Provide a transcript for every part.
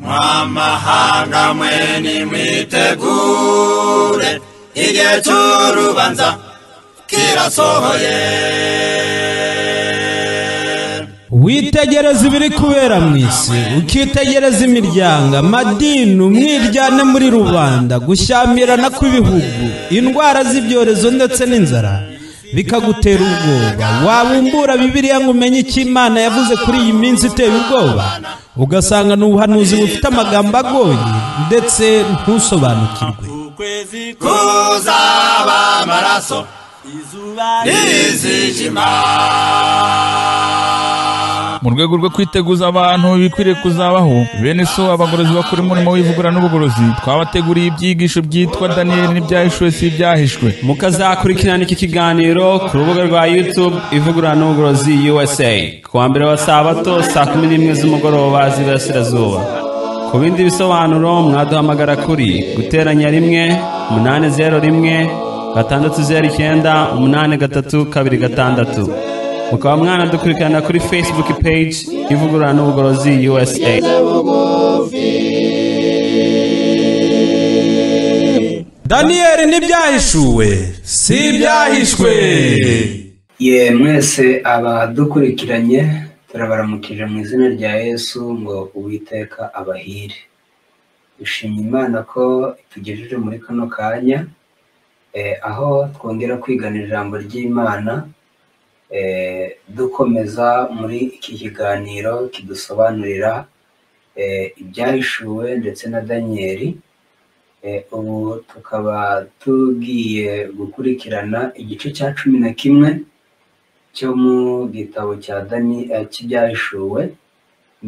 Mwamahanga mwe nimwitegure, igihe cy'urubanza kirasohoye. Witegereza ibiri kubera mu isi, ukitegereza imiryango, amadini, umwiryane muri rubanda, gushyamirana kw'ibihugu, indwara z'ibyorezo ndetse n'inzara, bikagutera ubwoba. Wabumbura Bibiliya ngo umenye icyo Imana yavuze kuri iyi minsi iteye ubwoba, ugasanga ni ubuhanuzi bufite amagambo agoye ndetse ntusobanukirwe. Ukwezi kuzaba amaraso, izuba rizijima. Mu rwego rwo kwiteguza abantu ibikwiriye kuzabaho, bene so abagorozi bakora umurimo w'ivugurura n'ubugorozi, twabateguriye ibyigisho byitwa Daniyeli n'ibyahishuwe si ibyahishwe. Mukazakurikirana iki kiganiro ku rubuga rwa YouTube Ivugurura n'Ubugorozi USA ku wa mbere wa Sabato saa 11 z'umugoroba z'iburasirazuba. Ku bindi bisobanuro mwaduhamagara kuri guteranya 1 801 609 8326. Mukaba mwanadukurikirana kuri Facebook page Ivugurura n'Ubugorozi USA. Daniyeli n'ibyahishuwe si ibyahishwe. Ye mwese abadukurikiranye turabaramukije mu izina rya Yesu ngo Uwiteka abahire. Dushimye Imana ko itugejeje muri kano kanya, aho twongera kwigana ijambo ry'Imana, dukomeza muri iki kiganiro kidusobanurira ibyahishuwe ndetse na Daniyeli. Ubu tukaba tugiye gukurikirana igice cya 11 cyo mu gitabo cya Daniyeli cy'ibyahishuwe.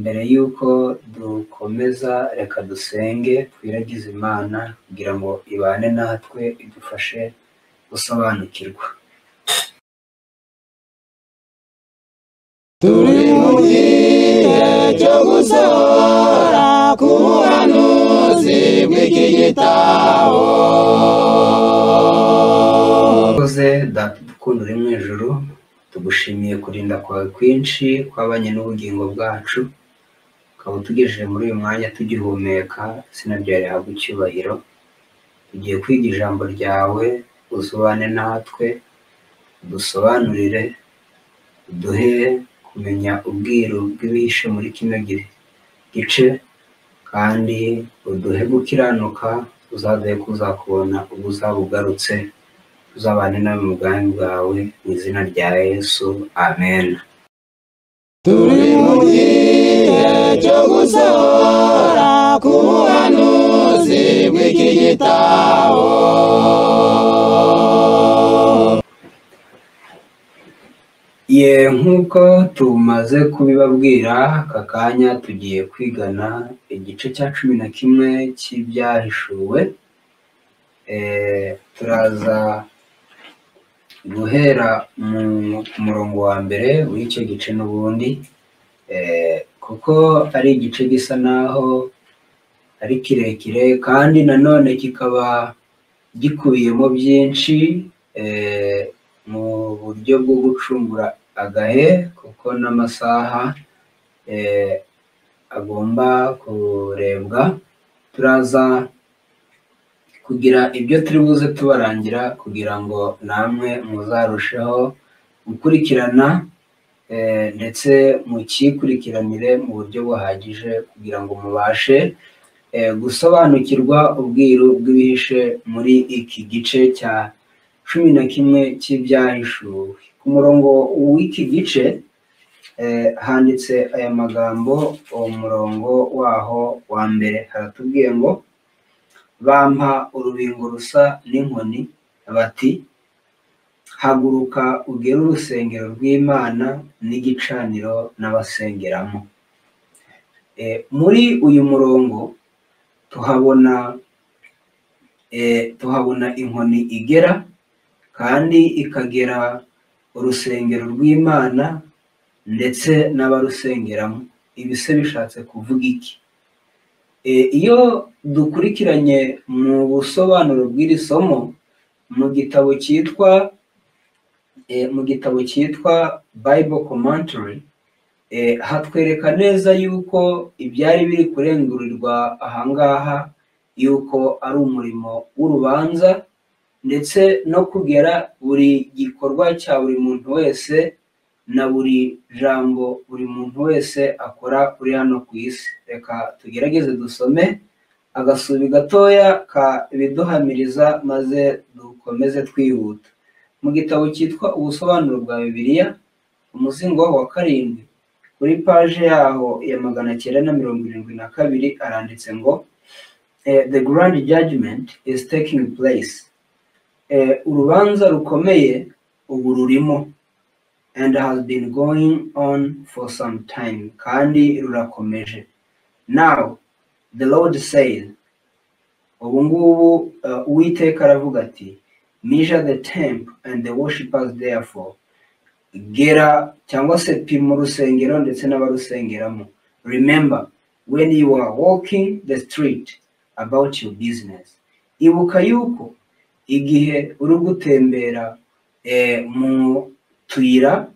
Mbere y'uko dukomeza, reka dusenge twiragize Imana kugira ngo ibane natwe idufashe gusobanukirwa. Turi mu gihe cyo gusohora k'ubuhanuzi bw'iki gitabo. Koze Data dukunda uri mu ijuru, tugushimiye kurinda kwawe kwinshi kwabanye n'ubugingo bwacu, ukaba utugejeje muri uyu mwanya tugihumeka. Izina ryawe rihabwe icyubahiro. Tugiye kwiga ijambo ryawe, uzubane natwe, udusobanurire, uduhe kumenya ubwiru bw'ibihishe muri kino gice, kandi uduhe gukiranuka, uzaduhe kuzakubona ubwo uzaba ugarutse. Tuzabane nawe mu bwami bwawe, mu izina rya Yesu, amen. Turi mu gihe cyo gusohora k'ubuhanuzi bw'iki gitabo. Ye nk'uko tumaze kubibabwira, aka kanya tugiye kwigana igice cya 11 cy'ibyahishuwe. Turaza guhera mu murongo wa mbere w'icyo gice n'ubundi, kuko ari igice gisa naho ari kirekire kandi nanone kikaba gikubiyemo byinshi mu buryo bwo gucungura agahe, kuko n'amasaha agomba kurebwa. Turaza kugira ibyo turi buze tubarangira kugira ngo namwe muzarusheho gukurikirana, ndetse mukikurikiranire mu buryo buhagije kugira ngo mubashe gusobanukirwa ubwiru bw'ibihishe muri iki gice cya 11 cy'ibyahishuwe. Ku murongo w'iki gice handitse aya magambo. Uwo murongo waho wa mbere haratubwiye ngo: bampa urubingo rusa n'inkoni, bati haguruka ugere urusengero rw'Imana n'igicaniro n'abasengeramo. Muri uyu murongo tuhabona inkoni igera kandi ikagera urusengero rw'Imana ndetse n'abarusengeramo. Ibi se bishatse kuvuga iki? Iyo dukurikiranye mu busobanuro bw'iri somo mu gitabo cyitwa Bible Commentary, Hatwereka neza yuko ibyari biri kurengurirwa ahangaha yuko ari umurimo w'urubanza, ndetse no kugera buri gikorwa cya buri muntu wese na buri jambo buri muntu wese akora uri hano ku isi. Reka tugerageze dusome agasubi gatoya ka ibiduhamiriza maze dukomeze twihuta. Mu gitabo cyitwa Ubusobanuro bwa Bibiliya, umuzingo wa 7 kuri paje yaho ya 972 aranditse ngo the grand judgment is taking place. Urubanza rukomeye ubu rurimo, and has been going on for some time, kandi rurakomeje. Now the Lord says, ubu ngubu Uwiteka aravuga ati, measure the temple and the worshippers therefore. Gera cyangwa se pima urusengero ndetse n'abarusengeramo. Remember when you are walking the street about your business. Ibuka yuko igihe uri gutembera mu tuyira,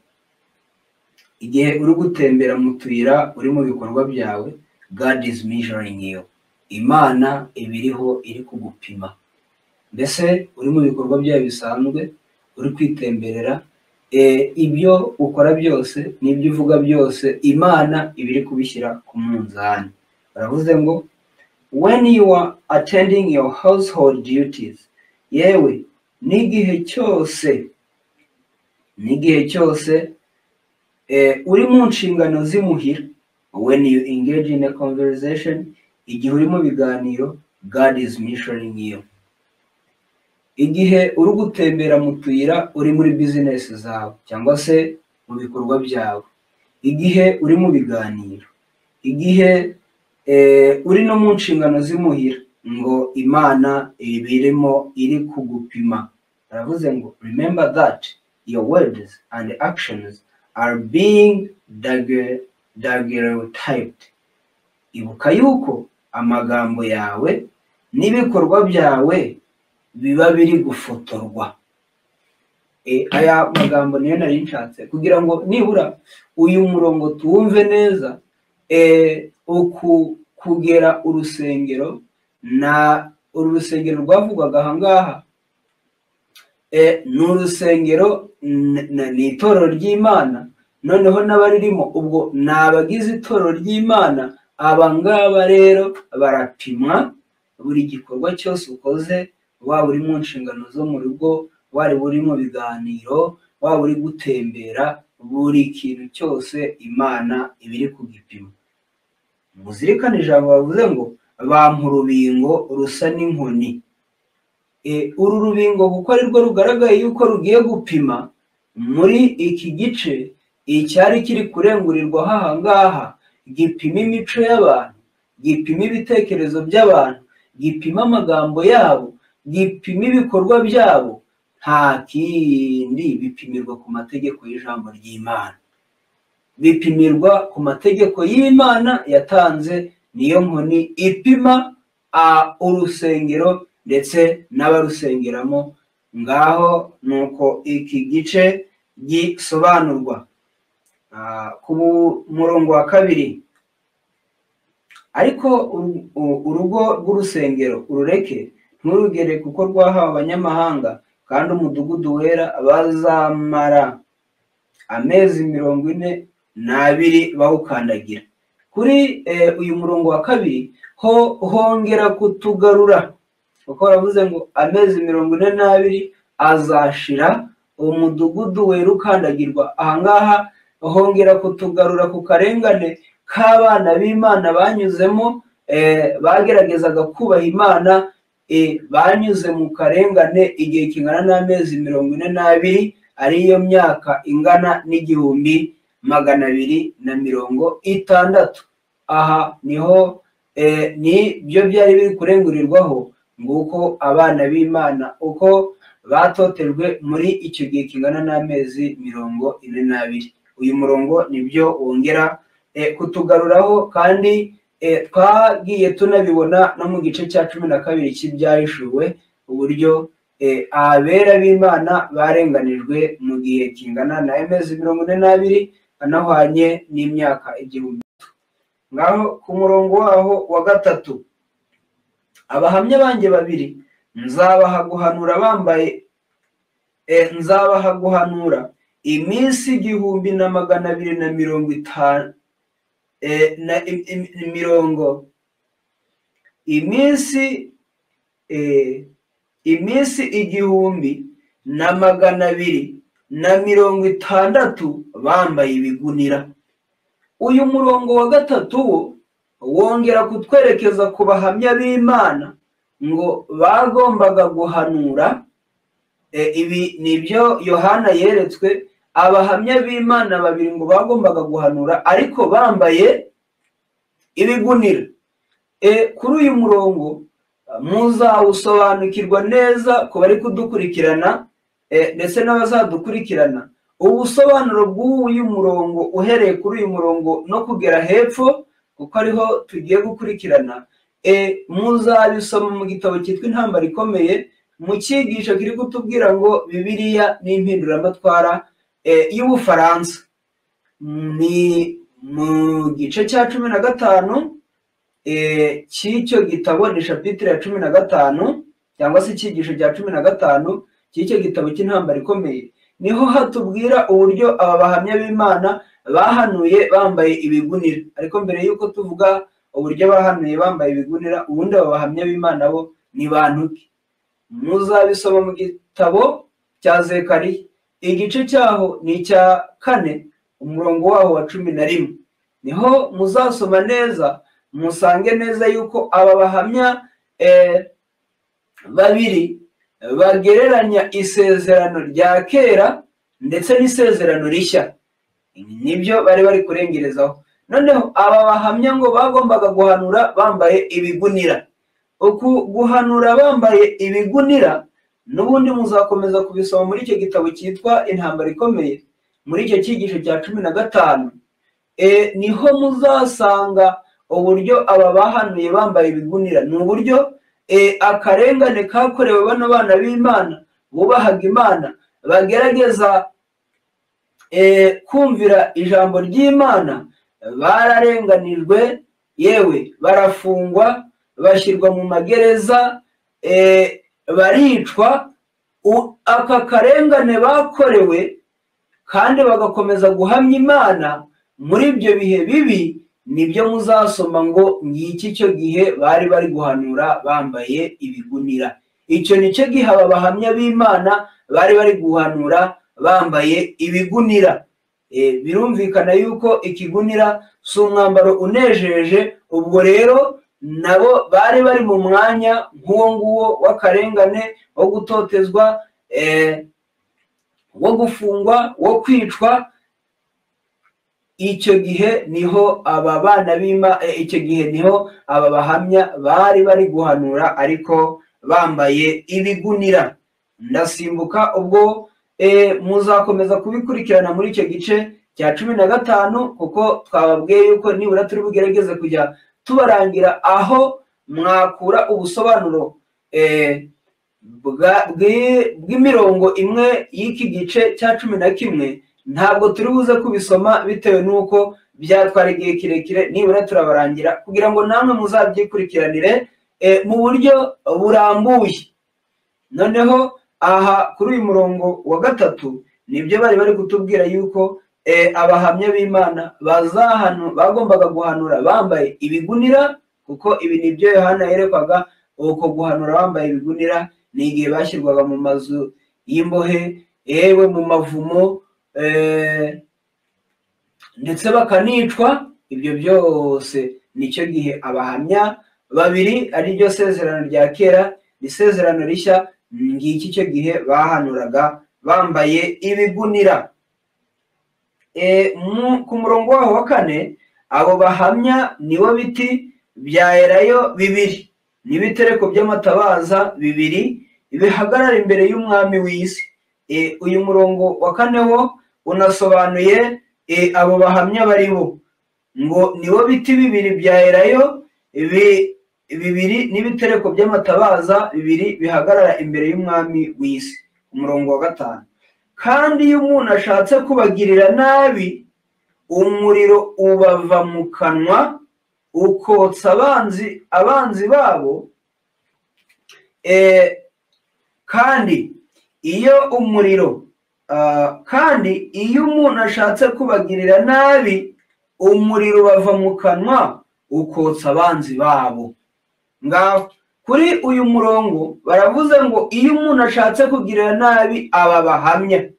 igihe uri gutembera mu tuyira uri mu bikorwa byawe, God is measuring you. Imana ibiriho iri kugupima. Mbese uri mu bikorwa byawe bisanzwe, uri kwitemberera, ibyo ukora byose n'ibyo uvuga byose, Imana ibiri kubishyira ku munzani. Baravuze ngo when you are attending your household duties, yewe n'igihe cyose, n'igihe cyose uri mu nshingano z'imuhira, when you engage in a conversation, igihe uri mu biganiro, God is measuring you. Igihe uri gutembera mu tuyira uri muri business zawe cyangwa se mu bikorwa byawe, igihe uri mu biganiro, igihe uri no mu nshingano z'imuhira, ngo Imana ibirimo iri kugupima. Baravuze ngo remember that your words and actions are being daguerreotyped. Ibuka yuko amagambo yawe n'ibikorwa byawe biba biri gufotorwa. Aya magambo niyo nari nshatse kugira ngo nibura uyu murongo tuwumve neza. Uku kugera urusengero na uru rusengero rwavugwaga aha ngaha, ni urusengero, ni itorero ry'Imana, noneho n'abaririmo ubwo ni abagize itorero ry'Imana. Aba ngaba rero barapimwa buri gikorwa cyose ukoze, waba uri mu nshingano zo mu rugo, waba uri mu biganiro, waba uri gutembera, buri kintu cyose Imana ibiri kugipima. Muzirikane ijambo bavuze ngo bampa urubingo rusa n'inkoni. Uru rubingo kuko ari rwo rugaragaye yuko rugiye gupima muri iki gice icyari kiri kurengurirwa aha ngaha, gipima imico y'abantu, gipima ibitekerezo by'abantu, gipima amagambo yabo, gipima ibikorwa byabo, nta kindi bipimirwa ku mategeko y'ijambo ry'Imana. Bipimirwa ku mategeko y'Imana yatanze, niyo nkoni ipima urusengero ndetse n'abarusengeramo. Ngaho nuko iki gice gisobanurwa. Ku murongo wa 2, ariko urugo rw'urusengero urureke nturugere kuko rwahawe abanyamahanga, kandi umudugudu wera bazamara amezi 42 bawukandagira. Kuri uyu murongo wa 2 ho hongera kutugarura, kuko baravuze ngo amezi 42 azashira umudugudu wera ukandagirwa. Aha ngaha hongera kutugarura ku karengane k'abana b'Imana banyuzemo, bageragezaga kubaha Imana, banyuze mu karengane igihe kingana n'amezi 42, ariyo myaka ingana n'1260. Aha niho ni byo byari biri kurengurirwaho, nguko abana b'Imana uko batotejwe muri icyo gihe kingana n'amezi 42. Uyu murongo nibyo wongera kutugaruraho, kandi twagiye tunabibona no mu gice cya 12 cy'ibyahishuwe, uburyo abera b'Imana barenganijwe mu gihe kingana na amezi 42, anahwanye n'imyaka 1000. Ngaho ku murongo waho wa 3, abahamya banjye babiri nzabaha guhanura bambaye nzabaha guhanura iminsi 1250 na mirongo iminsi 1260 bambaye ibigunira. Uyu murongo wa 3 wo wongera kutwerekeza ku bahamya b'Imana ngo bagombaga guhanura. Ibi nibyo Yohana yeretswe, abahamya b'Imana babiri ngo bagombaga guhanura ariko bambaye ibigunira. Kuri uyu murongo muzawusobanukirwa neza ku bari kudukurikirana ndetse n'abazadukurikirana. Ubusobanuro bw'uyu murongo uhereye kuri uyu murongo no kugera hepfo, kuko ariho tugiye gukurikirana, muzabisoma mu gitabo cyitwa Intambara Ikomeye, mu cyigisho kiri kutubwira ngo Bibiliya n'impinduramatwara y'Ubufaransa. Ni mu gice cya 15 cy'icyo gitabo, ni chapitre ya 15 cyangwa se icyigisho cya 15 cy'icyo gitabo cy'Intambara Ikomeye. Niho hatubwira uburyo aba bahamya b'Imana bahanuye bambaye ibigunira. Ariko mbere yuko tuvuga uburyo bahanuye bambaye ibigunira, ubundi aba bahamya b'Imana bo ni bantu ki? Muzabisoma mu gitabo cya Zekariya, igice cyaho ni icya 4 umurongo waho wa 11. Niho muzasoma neza musange neza yuko aba bahamya babiri bagereranya isezerano rya kera ndetse n'isezerano rishya. Nibyo bari bari kurengerezaho. Noneho aba bahamya ngo bagombaga guhanura bambaye ibigunira. Uku guhanura bambaye ibigunira n'ubundi muzakomeza kubisoma muri icyo gitabo cyitwa Intambara Ikomeye, muri icyo cyigisho cya 15. Niho muzasanga uburyo aba bahanuye bambaye ibigunira. Ni uburyo akarengane kakorewe bano bana b'Imana bubahaga Imana, bagerageza kumvira ijambo ry'Imana, bararenganijwe, yewe barafungwa, bashyirwa mu magereza, baricwa. Aka karengane bakorewe kandi bagakomeza guhamya Imana muri ibyo bihe bibi, nibyo muzasoma ngo ngiki cyo gihe bari bari guhanura bambaye ibigunira. Icyo nicyo gihe aba bahamya b'Imana bari bari guhanura bambaye ibigunira. Birumvikana yuko ikigunira si umwambaro unejeje. Ubwo rero nabo bari bari mu mwanya nk'uwo nguwo w'akarengane, wo gutotezwa, wo gufungwa, wo kwicwa. Icyo gihe niho aba bana b'Imana, icyo gihe niho aba bahamya bari bari guhanura ariko bambaye ibigunira. Ndasimbuka ubwo muzakomeza kubikurikirana muri icyo gice cya 15, kuko twababwiye yuko nibura turi bugerageze kujya tubarangira aho mwakura ubusobanuro bw'imirongo imwe y'iki gice cya 11. Ntabwo turi buze kubisoma bitewe nuko byatwara igihe kirekire, nibura turabarangira kugira ngo namwe muzabyikurikiranire mu buryo burambuye. Noneho aha kuri uyu murongo wa 3 nibyo bari bari kutubwira yuko abahamya b'Imana bagombaga guhanura bambaye ibigunira, kuko ibi nibyo Yohana yerekwaga. Uko guhanura bambaye ibigunira ni igihe bashyirwaga mu mazu y'imbohe, yewe mu mavumo, ndetse bakanicwa. Ibyo byose nicyo gihe abahamya babiri, ari ryo sezerano rya kera n'isezerano rishya, ngiki cyo gihe bahanuraga bambaye ibigunira. Ku murongo waho wa 4, abo bahamya nibo biti bya elayo 2 n'ibitereko by'amatabaza 2 bihagarara imbere y'umwami w'isi. Uyu murongo wa 4 wo unasobanuye abo bahamya baribo, ngo nibo biti 2 bya elayo 2 n'ibitereko by'amatabaza 2 bihagarara imbere y'umwami w'isi. Umurongo wa 5, kandi iyo umuntu ashatse kubagirira nabi, umuriro ubava mu kanwa ukotsa abanzi babo. Kandi iyo umuriro kandi iyo umuntu ashatse kubagirira nabi, umuriro bava mu kanwa ukotsa abanzi babo. Ngaho kuri uyu murongo baravuze ngo iyo umuntu ashatse kugirira nabi aba bahamya.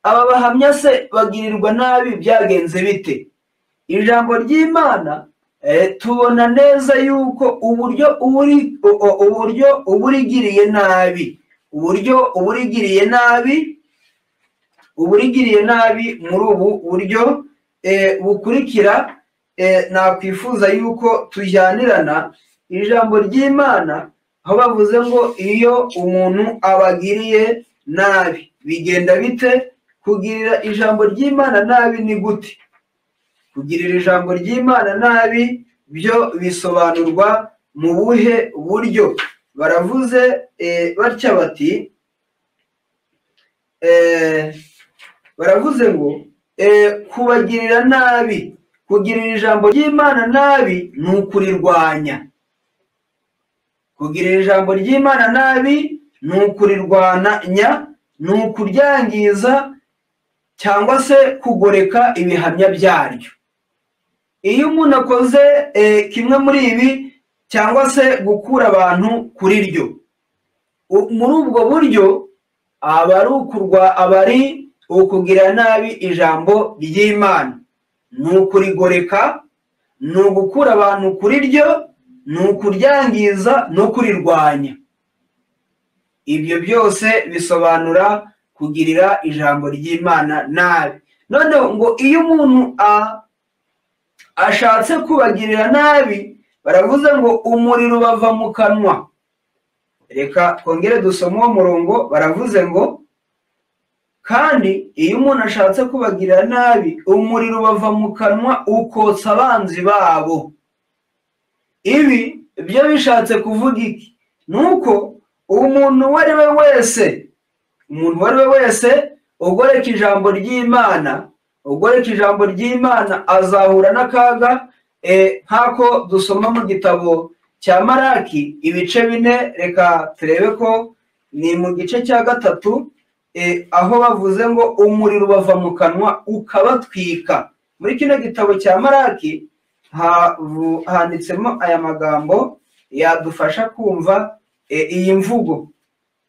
Aba bahamya se bagirirwa nabi byagenze bite? Ijambo ry'Imana tubona neza yuko uburyo uburigiriye nabi, uburyo uburigiriye nabi, uburigiriye nabi muri ubu buryo bukurikira. Nakwifuza yuko tujyanirana ijambo ry'Imana aho bavuze ngo iyo umuntu abagiriye nabi bigenda bite? Kugirira ijambo ry'Imana nabi ni gute? Kugirira ijambo ry'Imana nabi byo bisobanurwa mu buhe buryo? Baravuze batya bati, baravuze ngo kubagirira nabi, kugirira ijambo ry'Imana nabi ni ukurirwanya. Kugirira ijambo ry'Imana nabi ni ukurirwanya, ni ukuryangiza cyangwa se kugoreka ibihamya byaryo. Iyo umuntu akoze kimwe muri ibi cyangwa se gukura abantu kuri ryo, muri ubwo buryo aba ari ukugira nabi ijambo ry'Imana, ni ukurigoreka, ni ugukura abantu kuri ryo, ni ukuryangiza no kurirwanya. Ibyo byose bisobanura kugirira ijambo ry'Imana nabi. Noneho ngo iyo umuntu ashatse kubagirira nabi, baravuze ngo umuriro bava mu kanwa. Reka twongere dusome uwo murongo. Baravuze ngo kandi iyo umuntu ashatse kubagirira nabi, umuriro bava mu kanwa ukotsa abanzi babo. Ibi byo bishatse kuvuga iki? Nuko umuntu uwo ari we wese, umuntu uwo ari we wese ugoreka ijambo ry'Imana, ugoreka ijambo ry'Imana azahura n'akaga nk'ako dusoma mu gitabo cya Maraki ibice 4. Reka turebe ko ni mu gice cya 3, aho bavuze ngo umuriro bava mu kanwa ukabatwika. Muri kino gitabo cya Maraki handitsemo aya magambo yadufasha kumva iyi mvugo,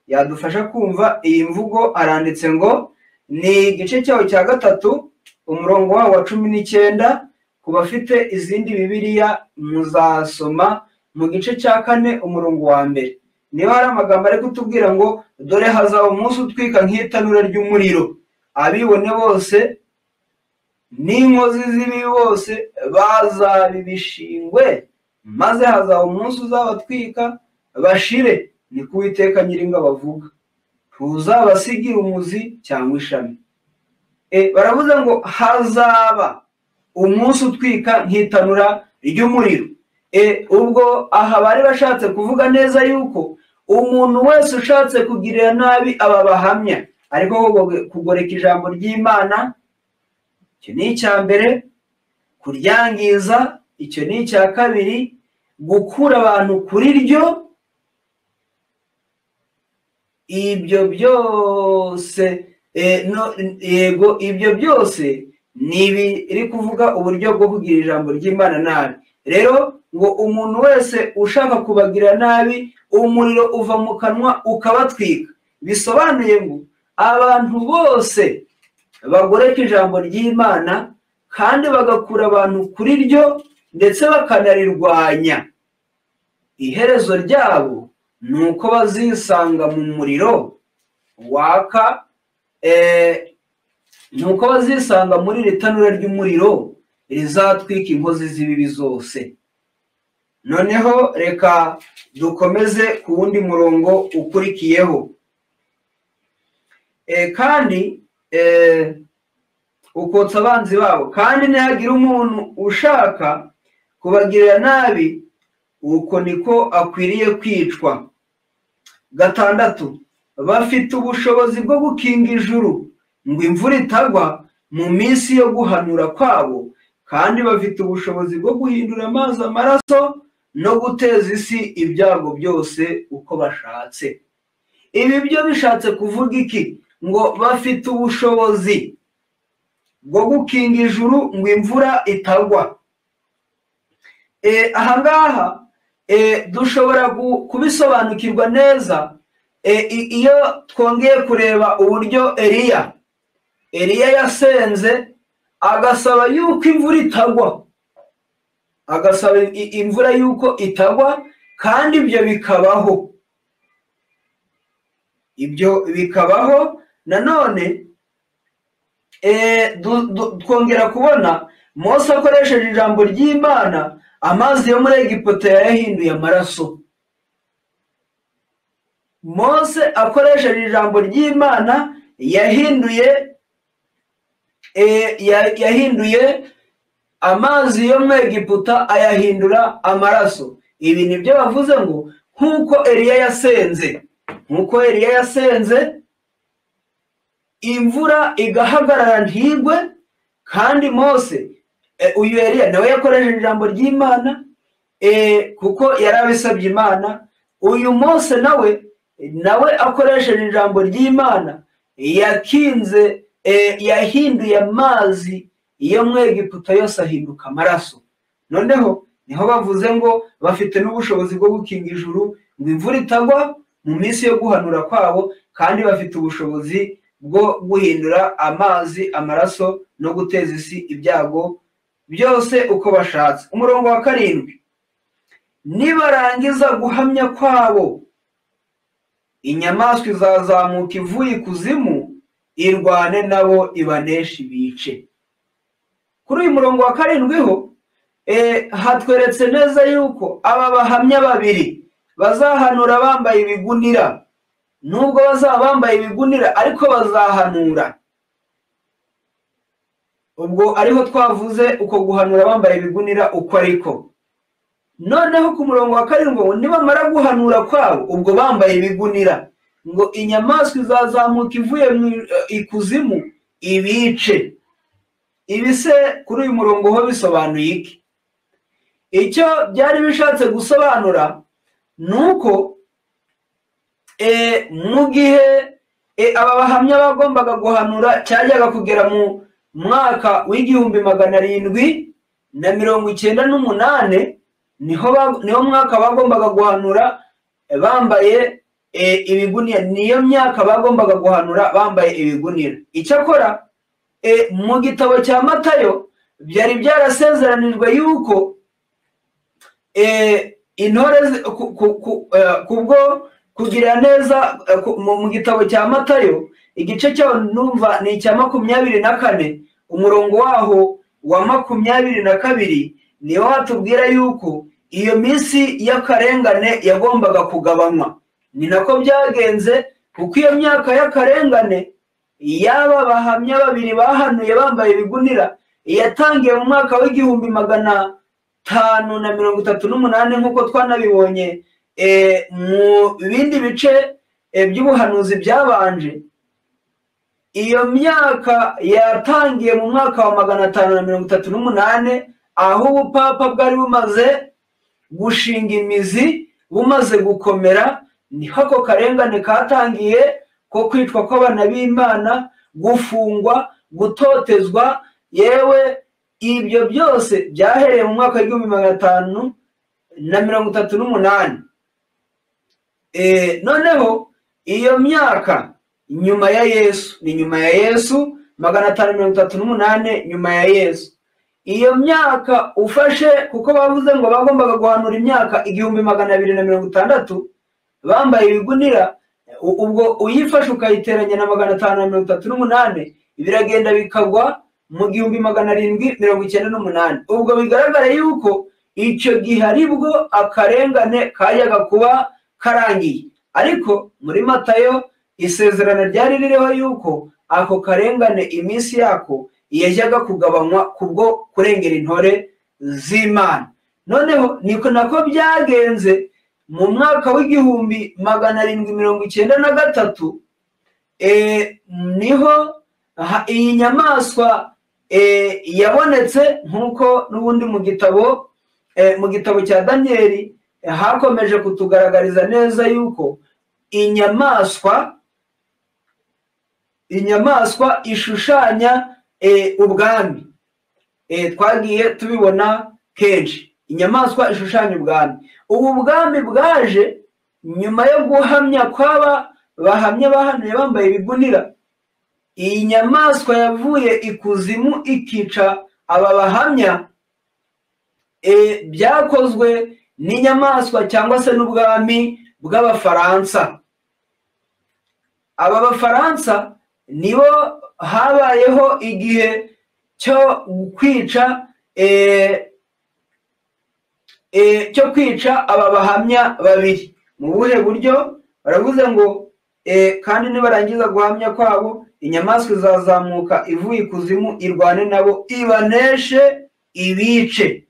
yadufasha kumva iyi mvugo. Aranditse ngo ni igice cyawo cya 3 umurongo wawo wa 19. Ku bafite izindi Bibiliya muzasoma mu gice cya 4 umurongo wa 1. Niba hari amagambo ari kutubwira ngo dore hazaba umunsi utwika nk'itanura ry'umuriro, abibone bose n'inkozi z'ibibi bose bazabibishingwe, maze hazaba umunsi uzabatwika bashire, ni ko Uwiteka Nyiringabo avuga, ntuzabasigira umuzi cyangwa ishami. Baravuze ngo hazaba umunsi utwika nk'itanura ry'umuriro. Ubwo aha bari bashatse kuvuga neza yuko umuntu wese ushatse kugirira nabi aba bahamya, ariko kugoreka ijambo ry'Imana icyo ni icya mbere, kuryangiza icyo ni icya kabiri, gukura abantu kuri ryo, ibyo byose yego ibyo byose ni ibiri kuvuga uburyo bwo kugira ijambo ry'Imana nabi. Rero ngo umuntu wese ushaka kubagira nabi, umuriro uva mu kanwa ukabatwika. Bisobanuye ngo abantu bose bagoreka ijambo ry'Imana kandi bagakura abantu kuri ryo ndetse bakanarirwanya, iherezo ryabo ni uko bazisanga mu muriro waka, ni uko bazisanga muri iri tanura ry'umuriro rizatwika inkozi z'ibibi zose. Noneho reka dukomeze ku wundi murongo ukurikiyeho. Kandi ukotsa abanzi babo, kandi ntihagira umuntu ushaka kubagirira nabi, uko niko akwiriye kwicwa. 6, bafite ubushobozi bwo gukinga ijuru ngo imvura itagwa, mu minsi yo guhanura kwabo, kandi bafite ubushobozi bwo guhindura amazi amaraso no guteza isi ibyago byose uko bashatse. Ibi byo bishatse kuvuga iki? Ngo bafite ubushobozi bwo gukinga ijuru ngo imvura itagwa. Ahangaha dushobora kubisobanukirwa neza iyo twongeye kureba uburyo Eliya yasenze agasaba yuko imvura itagwa, agasaba imvura yuko itagwa, kandi ibyo bikabaho. Ibyo bikabaho. Nanone twongera kubona Mose akoresheje ijambo ry'Imana, amazi yo muri Egiputa yayahinduye amaraso. Mose akoresheje ijambo ry'Imana yahinduye amazi yo mu Egiputa ayahindura amaraso. Ibi nibyo bavuze ngo nkuko Eliya yasenze, nkuko Eliya yasenze imvura igahagarara ntigwe, kandi Mose uyu Eliya nawe yakoresheje ijambo ry'Imana kuko yarabisabye Imana. Uyu Mose nawe akoresheje ijambo ry'Imana yakinze, yahinduye amazi iyo mu Egiputa yose ahinduka amaraso. Noneho niho bavuze ngo bafite n'ubushobozi bwo gukinga ijuru ngo imvura itagwa mu minsi yo guhanura kwabo, kandi bafite ubushobozi bwo guhindura amazi amaraso no guteza isi ibyago byose uko bashatse. Umurongo wa 7, nibarangiza guhamya kwabo, inyamaswa izazamuka ivuye ikuzimu irwane nabo ibanesha ibice. Kuri uyu murongo wa 7 ho hatweretse neza yuko aba bahamya babiri bazahanura bambaye ibigunira. Nubwo bazaba bambaye ibigunira ariko bazahanura. Ubwo ariho twavuze uko guhanura bambaye ibigunira uko ariko. Noneho ku murongo wa 7 ngo nibamara guhanura kwabo ubwo bambaye ibigunira, ngo inyamaswa izazamuka ivuye mu ikuzimu ibice. Ibi se kuri uyu murongo ho bisobanuye iki? Icyo byari bishatse gusobanura nuko mu gihe aba bahamya bagombaga guhanura cyajyaga kugera mu mwaka w'1798, niho mwaka bagombaga guhanura bambaye ibigunira. Niyo myaka bagombaga guhanura bambaye ibigunira. Icyakora mu gitabo cya Matayo byari byarasezeranijwe yuko intore kubwo kugira neza, mu gitabo cya Matayo igice cyaho numva ni icya 24, umurongo waho wa 22, niho hatubwira yuko iyo minsi y'akarengane yagombaga kugabanywa. Ni nako byagenze, kuko iyo myaka y'akarengane yaba bahamya babiri bahanuye bambaye ibigunira yatangiye mu mwaka w'1538, nkuko twanabibonye mu bindi bice by'ubuhanuzi byabanje. Iyo myaka yatangiye mu mwaka wa 538, aho ubupapa bwari bumaze gushinga imizi, bumaze gukomera. Niho ako karengane katangiye ko kwicwa kw'abana b'Imana, gufungwa, gutotezwa. Yewe ibyo byose byahereye mu mwaka w'1538. Noneho iyo myaka nyuma ya Yesu, ni nyuma ya Yesu 538 nyuma ya Yesu. Iyo myaka ufashe, kuko bavuze ngo bagombaga guhanura imyaka 1260 bambaye ibigunira, ubwo uyifashe ukayiteranya na 538 biragenda bikagwa mu 1798. Ubwo bigaragara yuko icyo gihe aribwo akarengane kajyaga kuba karangiye. Ariko muri Matayo isezerano ryari ririho yuko ako karengane iminsi yako yajyaga kugabanywa kubwo kurengera intore z'Imana. Noneho niko nako byagenze mu mwaka w'1793, niho Iyi nyamaswa yabonetse nk'uko n'ubundi mu gitabo cya Daniyeli hakomeje kutugaragariza neza yuko inyamaswa ishushanya ubwami. Twagiye tubibona kenshi, inyamaswa ishushanya ubwami. Ubu bwami bwaje nyuma yo guhamya kw'aba bahamya bahanuye bambaye ibigunira. Iyi nyamaswa yavuye ikuzimu ikica aba bahamya, byakozwe n'inyamaswa cyangwa se n'ubwami bw'Abafaransa. Aba Bafaransa nibo habayeho igihe cyo kwica aba bahamya babiri. Mu buhe buryo? Baravuze ngo kandi nibarangiza guhamya kwabo, inyamaswa izazamuka ivuye ikuzimu irwane nabo ibaneshe ibice.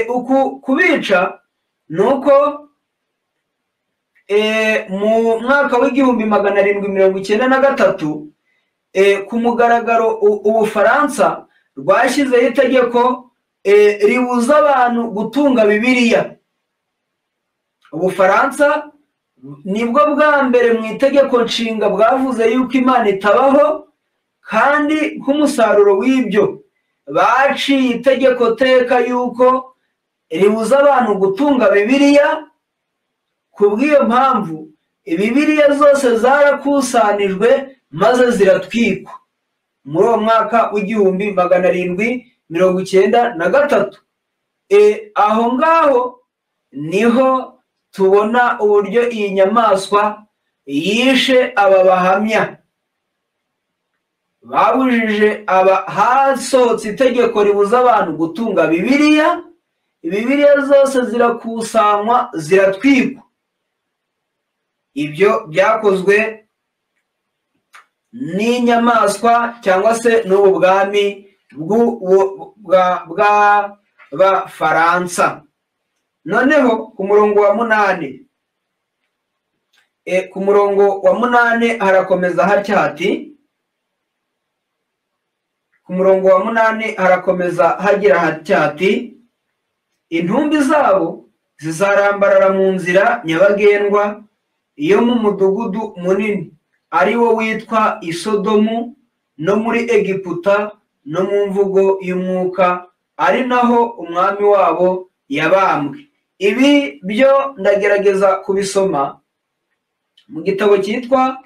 Uku kubica nuko mu mwaka w'1793 ku mugaragaro Ubufaransa rwashyizeho itegeko ribuza abantu gutunga Bibiliya. Ubufaransa nibwo bwa mbere mu itegeko nshinga bwavuze yuko Imana itabaho, kandi nk'umusaruro w'ibyo baciye itegeko teka yuko ribuza abantu gutunga Bibiliya. Kubw'iyo mpamvu Bibiliya zose zarakusanijwe maze ziratwikwa muri uwo mwaka w'1793. Aho ngaho niho tubona uburyo iyi nyamaswa yishe aba bahamya. Babujije aba, hasohotse itegeko ribuza abantu gutunga Bibiliya, Bibiliya zose zirakusanywa ziratwikwa. Ibyo byakozwe n'inyamaswa cyangwa se n'ubu bwami bw'Abafaransa. Noneho ku murongo wa 8, ku murongo wa 8 harakomeza hatya hati, ku murongo wa 8 harakomeza hagira hatya hati: intumbi zabo zizarambarara mu nzira nyabagendwa iyo mu mudugudu munini ari wo witwa Isodomu no muri Egiputa no mu mvugo y'umwuka, ari naho umwami wabo yabambwe. Ibi byo ndagerageza kubisoma mu gitabo cyitwa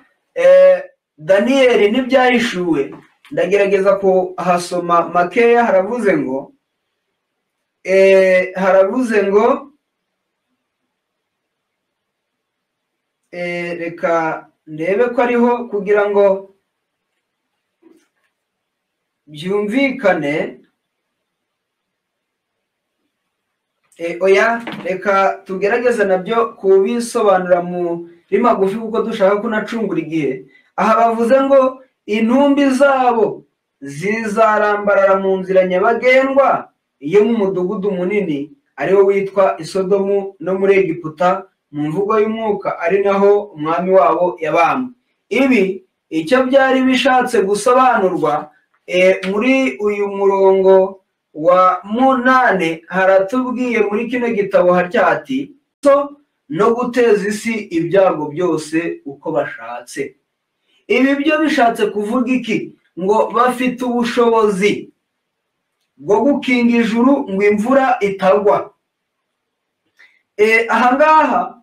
Daniyeli n'ibyahishuwe, ndagerageza kuhasoma makeya. Haravuze ngo reka ndebe ko ariho kugira ngo byumvikane. Oya, reka tugerageze nabyo kubisobanura muri magufi kuko dushaka kunacungura igihe. Aha bavuze ngo intumbi zabo zizarambarara mu nzira nyabagendwa iyo mu mudugudu munini ariwo witwa Isodomu no muri Egiputa mu mvugo y'umwuka, ari naho umwami wabo yabambwe. Ibi icyo byari bishatse gusobanurwa muri uyu murongo wa 8 haratubwiye muri kino gitabo hatya hati: no guteza isi ibyago byose uko bashatse. Ibi byo bishatse kuvuga iki? Ngo bafite ubushobozi bwo gukinga ijuru ngo imvura itagwa. Aha ngaha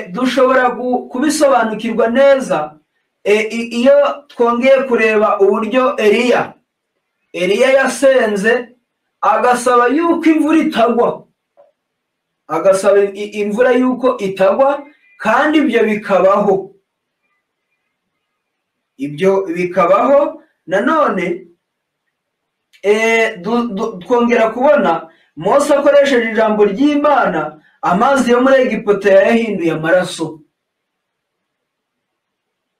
dushobora kubisobanukirwa neza iyo twongeye kureba uburyo Eliya yasenze agasaba yuko imvura itagwa, agasaba imvura yuko itagwa, kandi ibyo bikabaho. Ibyo bikabaho. Nanone twongera kubona Mose akoresheje ijambo ry'Imana, amazi yo muri Egiputa yayahinduye amaraso.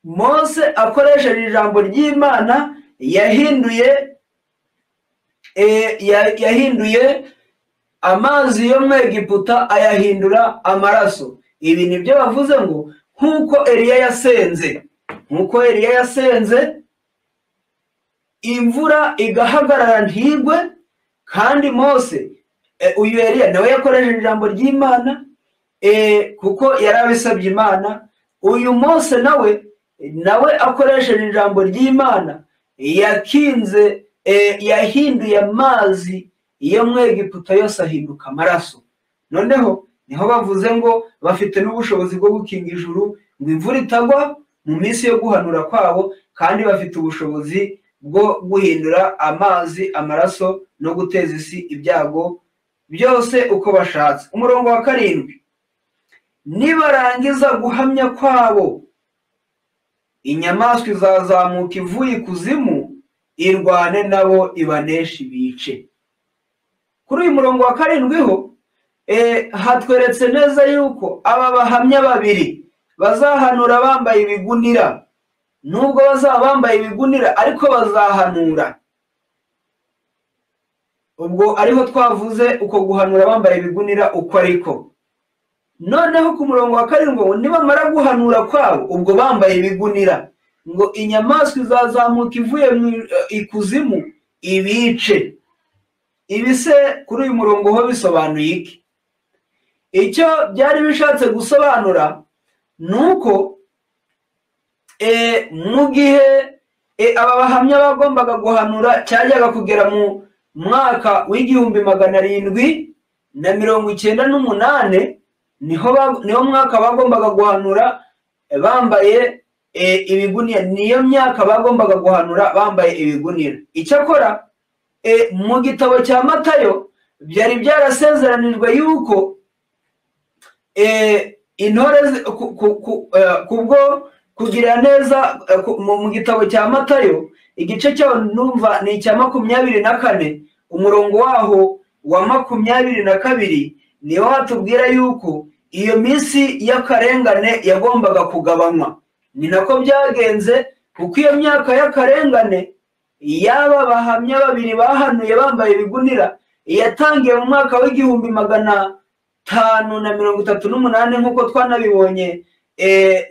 Mose akoresheje ijambo ry'Imana yahinduye amazi yo muri Egiputa ayahindura amaraso. Ibi nibyo bavuze ngo nkuko Eliya yasenze, Imvura igahagarara ntigwe. Kandi Mose, uyu Eliya nawe yakoresheje ijambo ry'Imana, kuko yari abisabye Imana. Uyu Mose nawe akoresheje ijambo ry'Imana yakinze, yahinduye amazi iyo mu Egiputa yose ahinduka amaraso. Noneho niho bavuze ngo bafite n'ubushobozi bwo gukinga ijuru ngo imvura itagwa mu minsi yo guhanura kwabo, kandi bafite ubushobozi bwo guhindura amazi amaraso no guteza isi ibyago byose uko bashatse. Umurongo wa 7, nibarangiza guhamya kwabo, inyamaswa izazamuka ivuye ikuzimu irwane nabo ibaneshe ibice. Kuri uyu murongo wa 7 ho hatweretse neza yuko aba bahamya babiri bazahanura bambaye ibigunira. Nubwo bazaba bambaye ibigunira ariko bazahanura. Ubwo ariho twavuze uko guhanura bambaye ibigunira uko ariko. Noneho ku murongo wa 7 ngo nibamara guhanura kwabo ubwo bambaye ibigunira, ngo inyamaswa izazamuka ivuye mu ikuzimu ibice. Ibi se kuri uyu murongo ho bisobanuye iki? Icyo byari bishatse gusobanura nuko mu gihe aba bahamya bagombaga guhanura cyajyaga kugera mu mwaka w'1798, niho mwaka bagombaga guhanura bambaye ibigunira. Niyo myaka bagombaga guhanura bambaye ibigunira. Icyakora mu gitabo cya Matayo byari byarasezeranijwe yuko intore kubwo kugira neza. Mu gitabo cya Matayo igice cyaho numva ni icya 24, umurongo waho wa 22, niho hatubwira yuko iyo minsi y'akarengane yagombaga kugabanywa. Ni nako byagenze, kuko iyo myaka y'akarengane yaba bahamya babiri bahanuye bambaye ibigunira yatangiye mu mwaka w'1538, nk'uko twanabibonye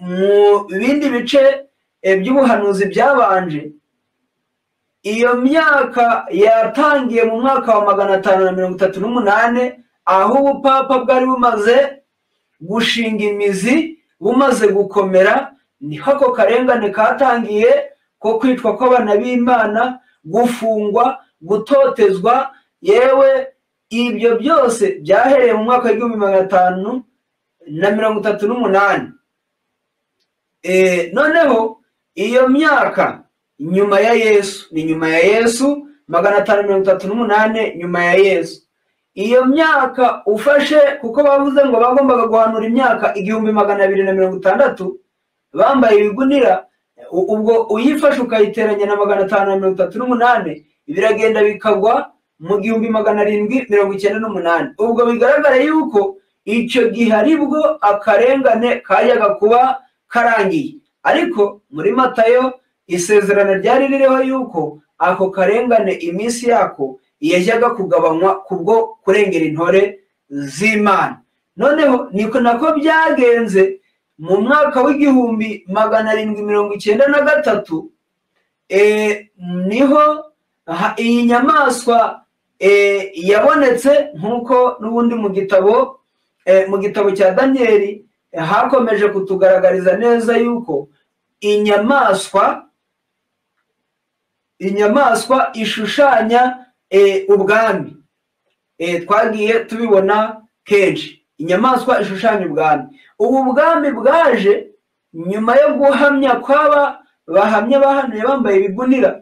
mu bindi bice by'ubuhanuzi byabanje. Iyo myaka yatangiye mu mwaka wa 538, aho ubupapa bwari bumaze gushinga imizi, bumaze gukomera. Niho ako karengane katangiye ko kwicwa kw'abana b'Imana, gufungwa, gutotezwa. Yewe ibyo byose byahereye mu mwaka w'1538. Noneho iyo myaka nyuma ya Yesu, ni nyuma ya Yesu 538 nyuma ya Yesu. Iyo myaka ufashe, kuko bavuze ngo bagombaga guhanura imyaka 1260 bambaye ibigunira, ubwo uyifashe ukayiteranya na 538 biragenda bikagwa mu 1798. Ubwo bigaragara yuko icyo gihe aribwo akarengane kajyaga kuba karangiye. Ariko muri Matayo isezerano ryari ririho yuko ako karengane iminsi yako yajyaga kugabanywa kubwo kurengera intore z'Imana. Noneho niko nako byagenze mu mwaka w'1793, niho iyi nyamaswa yabonetse, nk'uko n'ubundi mu gitabo cya Daniyeli hakomeje kutugaragariza neza yuko inyamaswa ishushanya ubwami. Twagiye tubibona kenshi, inyamaswa ishushanya ubwami. Ubu bwami bwaje nyuma yo guhamya kw'aba bahamya bahanuye bambaye ibigunira.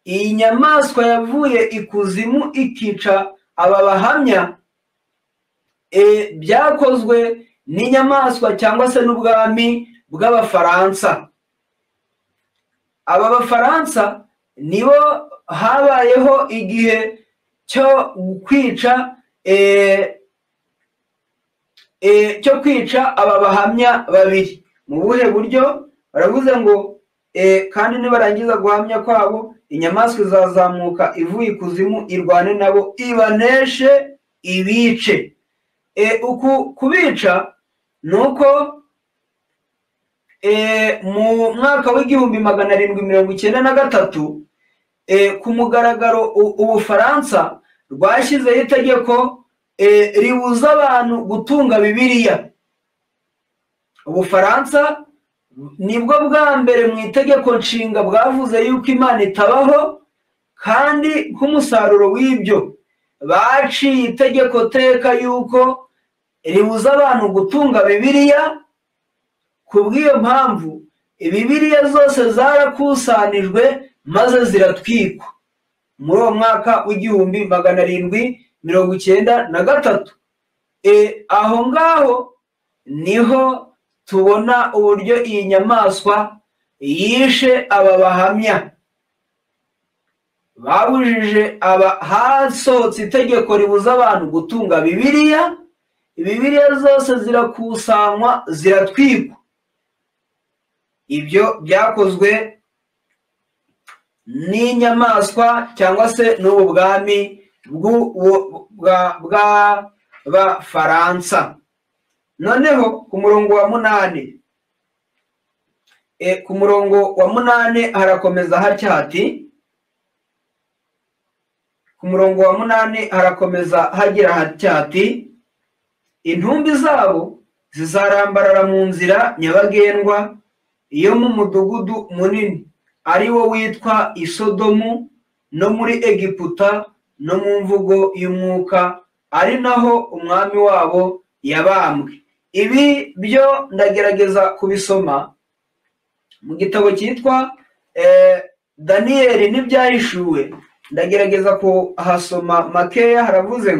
Iyi nyamaswa yavuye ikuzimu ikica aba bahamya, byakozwe n'inyamaswa cyangwa se n'ubwami bw'Abafaransa. Aba Bafaransa nibo habayeho igihe cyo kwica aba bahamya babiri. Mu buhe buryo? Baravuze ngo kandi nibarangiza guhamya kwabo, inyamaswa izazamuka ivuye ikuzimu irwane nabo ibaneshe ibice. Uku kubica nuko mu mwaka w'1793 Ku mugaragaro Ubufaransa rwashyizeho itegeko ribuza abantu gutunga Bibiliya. Ubufaransa nibwo bwa mbere mu itegeko nshinga bwavuze yuko Imana itabaho, kandi nk'umusaruro w'ibyo baciye itegeko teka yuko ribuza abantu gutunga Bibiliya. Ku bw'iyo mpamvu Bibiliya zose zarakusanijwe maze ziratwikwa muri uwo mwaka w'1793. Aho ngaho niho tubona uburyo iyi nyamaswa yishe aba bahamya. Babujije aba, hasohotse itegeko ribuza abantu gutunga Bibiliya, Bibiliya zose zirakusanywa ziratwikwa. Ibyo byakozwe n'inyamaswa cyangwa se n'ubu bwami bw'Abafaransa. Noneho ku murongo wa 8, ku murongo wa 8 harakomeza hatya hati, ku murongo wa 8 harakomeza hagira hatya hati: intumbi zabo zizarambarara mu nzira nyabagendwa iyo mu mudugudu munini ari wo witwa Isodomu no muri Egiputa no mu mvugo y'umwuka, ari naho umwami wabo yabambwe. Ibi byo ndagerageza kubisoma mu gitabo cyitwa Daniyeli n'ibyahishuwe, ndagerageza kuhasoma makeya. Haravuze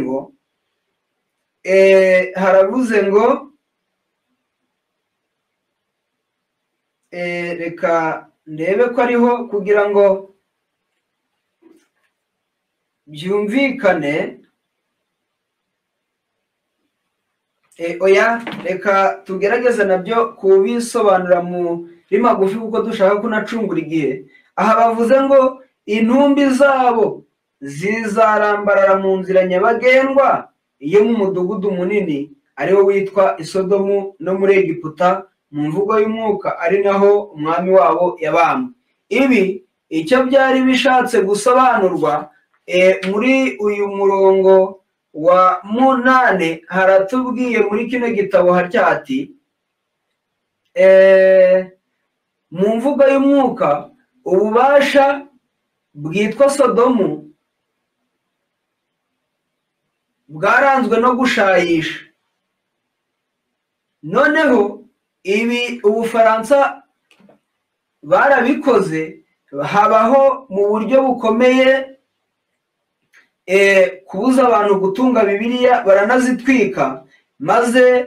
ngo reka ndebe ko ariho kugira ngo byumvikane. Oya, reka tugerageze nabyo kubisobanura muri magufi kuko dushaka kunacungura igihe. Aha bavuze ngo intumbi zabo zizarambarara mu nzira nyabagendwa iyo mu mudugudu munini ariwo witwa Isodomu no muri Egiputa mu mvugo y'umwuka, ari naho umwami wabo yabambwe. Ibi icyo byari bishatse gusobanurwa muri uyu murongo wa 8 haratubwiye muri kino gitabo hatya ati: mu mvugo y'umwuka ububasha bwitwa Sodomu bwaranzwe no gushayisha. Noneho ibi Ubufaransa barabikoze, habaho mu buryo bukomeye kubuza abantu gutunga Bibiliya, baranazitwika, maze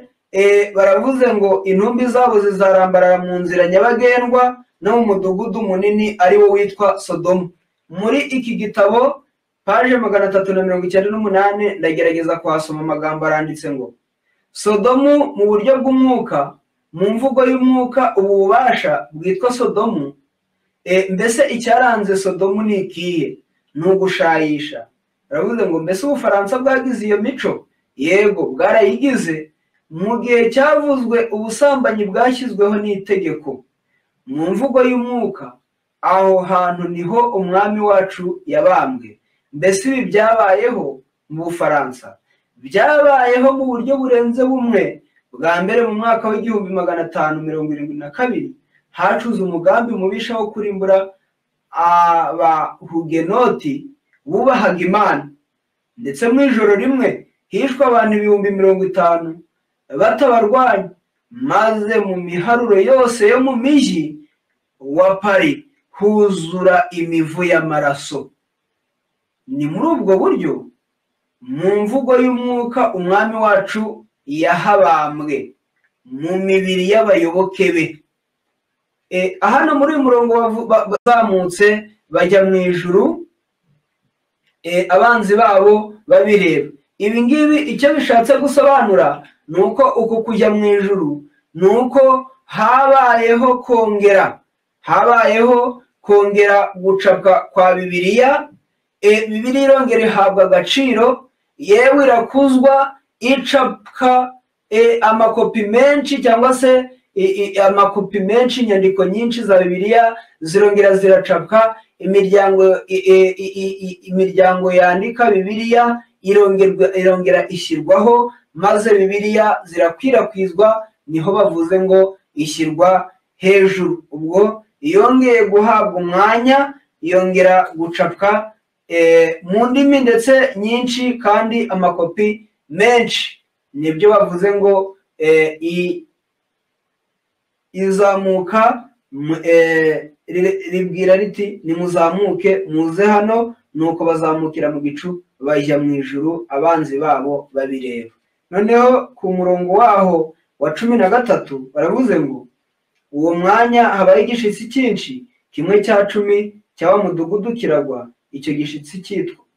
baravuze ngo intumbi zabo zizarambarara mu nzira nyabagendwa no mu mudugudu munini ari wo witwa Sodomu. Muri iki gitabo paje 398 ndagerageza kuhasoma amagambo aranditse ngo: Sodomu mu buryo bw'umwuka, mu mvugo y'umwuka ubu bubasha bwitwa Sodomu. Mbese icyaranze Sodomu ni ikihe? Ni ugushayisha. Baravuze ngo mbese Ubufaransa bwagize iyo mico? Yego, bwarayigize. Mu gihe cyavuzwe ubusambanyi bwashyizweho n'itegeko. Mu mvugo y'umwuka aho hantu niho umwami wacu yabambwe. Mbese ibi byabayeho mu Bufaransa? Byabayeho mu buryo burenze bumwe. Bwa mbere mu mwaka w'1572 hacuze umugambi mubisha wo kurimbura abahugenoti bubahaga Imana, ndetse mu ijoro rimwe hishwe abantu 50,000 batabarwanya, maze mu miharuro yose yo mu miji wa Paris huzura imivu y'amaraso. Ni muri ubwo buryo mu mvugo y'umwuka umwami wacu yahabambwe mu mibiri y'abayoboke be. Hano muri uyu murongo bazamutse bajya mu ijuru, abanzi babo babireba. Ibi ngibi icyo bishatse gusobanura ni uko uku kujya mu ijuru ni uko habayeho kongera gucapwa kwa Bibiliya. Bibiliya irongera ihabwa agaciro, yewe irakuzwa, icapwa amakopi menshi cyangwa se amakopi menshi, inyandiko nyinshi za Bibiliya zirongera ziracapwa. Imiryango yandika Bibiliya irongera ishyirwaho, maze Bibiliya zirakwirakwizwa. Niho bavuze ngo ishyirwa hejuru. Ubwo yongeye guhabwa umwanya, yongera gucapwa mu ndimi ndetse nyinshi kandi amakopi menshi. Nibyo bavuze ngo izamuka ribwira riti nimuzamuke muze hano. Nuko bazamukira mu gicu bajya mu ijuru, abanzi babo babireba. Noneho ku murongo waho wa 13 baravuze ngo uwo mwanya habaye igishitsi cyinshi, kimwe cya 10 cy'awa mudugudu kiragwa. Icyo gishitsi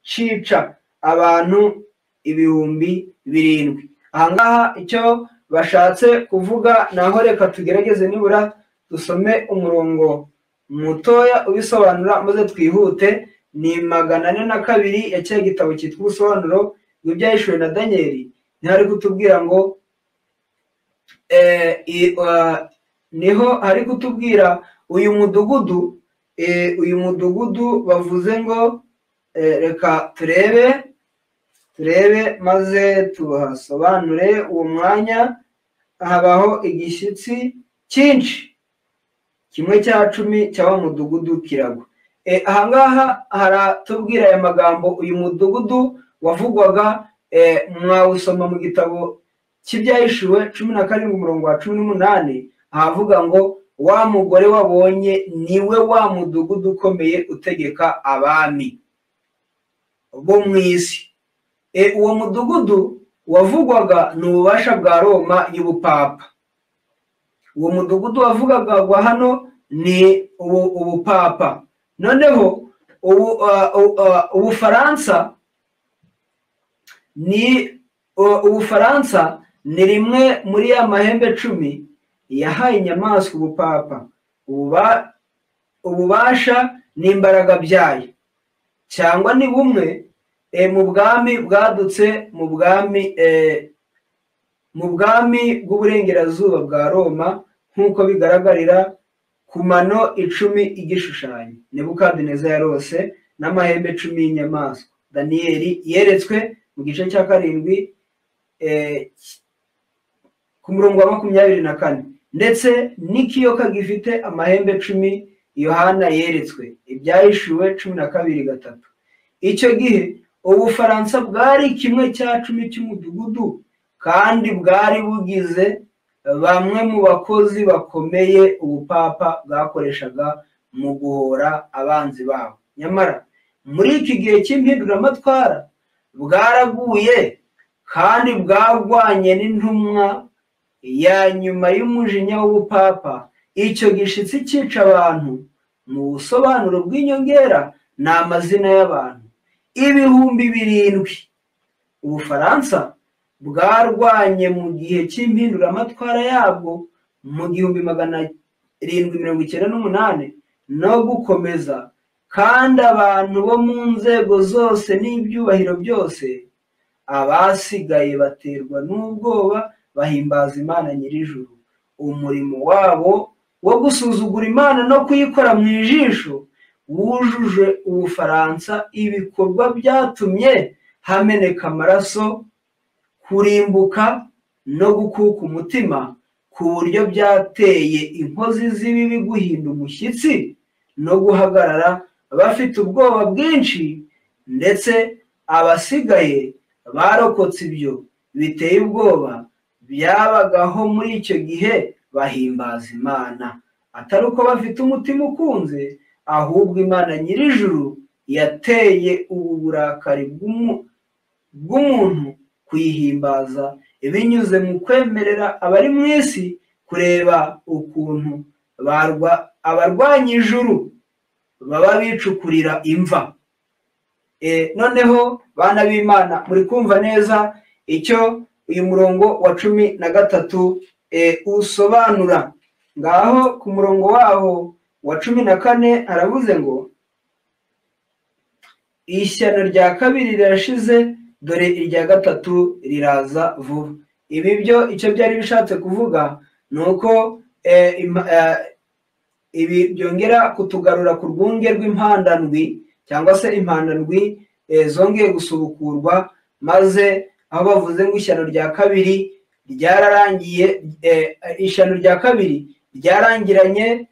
cyica abantu 7,000. Ahangaha icyo bashatse kuvuga naho, reka tugerageze nibura dusome umurongo mutoya ubisobanura maze twihute. Ni 402 ya cya gitabo cyitwa Ubusobanuro bw'Ibyahishuwe na Danieli. Niho ari kutubwira ngo niho ari kutubwira uyu mudugudu, uyu mudugudu bavuze ngo reka turebe maze tuhasobanure. Uwo mwanya habaho igishyitsi cyinshi, kimwe cya 10 cy'awa mudugudu kiragwa. Ahangaha haratubwira aya magambo. Uyu mudugudu wavugwaga mwawusoma mu gitabo cy'Ibyahishuwe 17 umurongo wa 18, ahavuga ngo wa mugore wabonye niwe wa mudugudu ukomeye utegeka abami bo mu isi. Uwo mudugudu wavugwaga ni ububasha bwa Roma y'ubupapa. Uwo mudugudu wavugaga hano ni ubupapa. Noneho Ubufaransa ni rimwe muri ya mahembe 10 yahaye inyamaswa ubupapa, ububasha n'imbaraga byayo, cyangwa ni bumwe mu bwami bwadutse mu bwami bw'uburengerazuba bwa Roma, nk'uko bigaragarira ku mano 10 igishushanyo Nebukadineza yarose n'amahembe 10 y'inyamaswa Daniyeli yeretswe mu gice cya 7 ku murongo wa 24, ndetse n'ikiyoka gifite amahembe 10 Yohana yeretswe Ibyahishuwe 12:3. Icyo gihe Ubufaransa bwari kimwe cya 10 cy'umudugudu, kandi bwari bugize bamwe mu bakozi bakomeye ubupapa bwakoreshaga mu guhora abanzi babo. Nyamara muri iki gihe cy'impinduramatwara bwaraguye kandi bwagwanye n'intumwa ya nyuma y'umujinya w'ubupapa. Icyo gishitsi cyica abantu mu busobanuro bw'inyongera ni amazina y'abantu 7,000. Ubufaransa bwarwanye mu gihe cy'impinduramatwara yabwo mu 1798 no gukomeza, kandi abantu bo mu nzego zose n'ibyubahiro byose abasigaye baterwa n'ubwoba bahimbaza Imana nyir'ijuru. Umurimo wabo wo gusuzugura Imana no kuyikora mu ijisho wujuje Ubufaransa ibikorwa byatumye hameneka amaraso, kurimbuka no gukuka umutima, ku buryo byateye inkozi z'ibibi guhinda umushyitsi no guhagarara bafite ubwoba bwinshi, ndetse abasigaye barokotse ibyo biteye ubwoba byabagaho muri icyo gihe bahimbaza Imana, atari uko bafite umutima ukunze, ahubwo Imana nyir'ijuru yateye ubu burakari bw'umuntu kuyihimbaza binyuze mu kwemerera abari mu isi kureba ukuntu abarwanya ijuru baba bicukurira imva. Noneho bana b'Imana, muri kumva neza icyo uyu murongo wa 13 usobanura. Ngaho ku murongo waho wa 14 aravuze ngo ishyano rya kabiri rirashize, dore irya gatatu riraza vuba. Ibi byo icyo byari bishatse kuvuga ni uko Ibi byongera kutugarura ku rwunge rw'impandandwi cyangwa se impandandwi zongeye gusubukurwa, maze aho bavuze ngo ishyano rya kabiri ryararangiye, ishyano rya kabiri ryarangiranye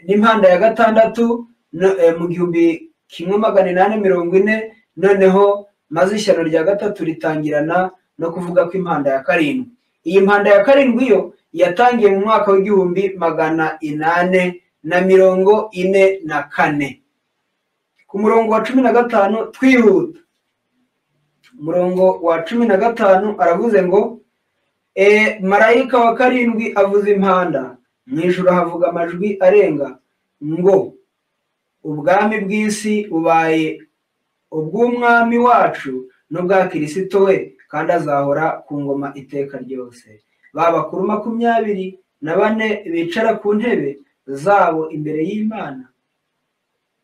n'impanda ya gatandatu mu 1840, noneho maze ishyano rya gatatu ritangirana no kuvuga ko impanda ya karindwi. Iyi mpanda ya karindwi yo yatangiye mu mwaka w'1844. Ku murongo wa 15 twihuta, umurongo wa 15 aravuze ngo marayika wa karindwi avuza impanda, mu ijuru havuga amajwi arenga ngo ubwami bw'isi bubaye ubw'umwami wacu n'ubwa Kristo we, kandi azahora ku ngoma iteka ryose. Ba bakuru 24 bicara ku ntebe zabo imbere y'Imana,